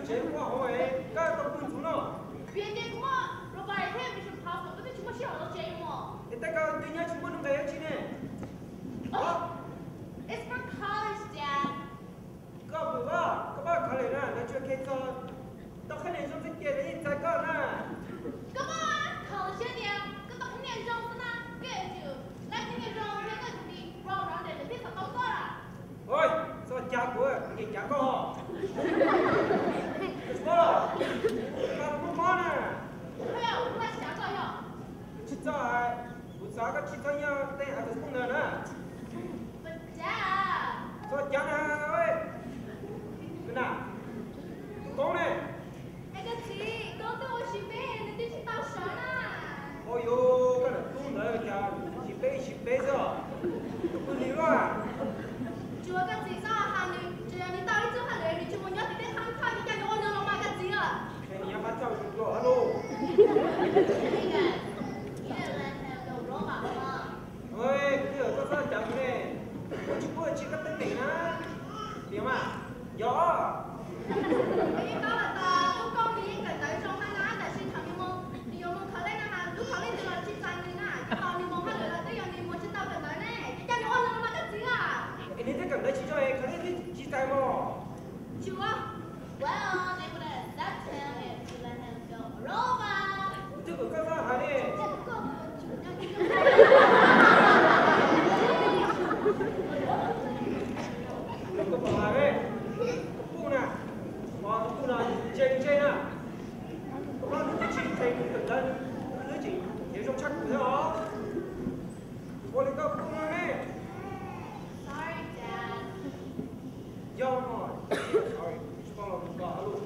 Tsev ua hauv es koj tau pw ntxuv no. Vim tias kuv muaj robot thiab Mission Impossible, koj twb tsis muaj sij hawm los tsev li mog. Es tej koj twb nyob tsis muaj nuj nqis dab tsi ne? It's for college, Dad. Koj mus, koj pab college na, lawv tsuas khe txog tau qhab nias zoo xwb ces lawv yeej txais koj na. Koj pab college siab tias koj tau qhab nias zoo xwb na, koj yuav tsum laij qhab nias zoo thiab koj yuav tsum be well rounded lawv thiaj xav tau koj. Oj, txhob cav kuv, kuv nyiam cav koj. Koj tsis paub, koj muaj mob na. Tsis txhob, kuv xav koj tsis txhob nyob tej after school ntawd na. Txhob cav na. Koj na, tus Koob ne? Es koj txiv, Koob twb ua sis peb, nws twb tsis tau sawv na. Ua yus, koj niam tub ntawd cas sis peb sis peb xwb os, tus pw li luaj. Tsuav koj txiv txhob hais nws, tsuas yog nws tau ib txoj hauj lwm nws tsis mus nyob tim tej qhov khoj, ces cas nws ua no los mas koj txiv os. Es nws nyob qab txaj ua tsuas hab lauj. Kuv twb hais koj txhob cav kuv ne, kuv tsis pub tsis koj teeb meem na. Tias mas, yog. Yeej paub los tas, tub Koob nws yeej kawm ntawv zoo heev na, tab sis thaum nws mus, nws yuav mus college no mas lub college twg los tsis txais nws na, ces tos nws mus hauj lwm los twb yog nws mus tsis tau kawm ntawv ne, ces cas nws ua no los mas koj txiv os. Es nws twb kawm ntawv tsis zoo es college twb tsis txais mog. Tsis ua. Well, they would accept him if we let him go. Robot. Kuv twb kom koj txhob hais ne. Koj pom hais, koj pum na, koj pum na, ntse ntse na. Koj pom nws twb tsis ntse, nws kawm ntawv, nws tseem nyiam zoo tshaj kuv thiab os. Ua li koj pum no ne. Sorry, Dad. Yog no, sorry, tsis paub los mus koj hauj lwm.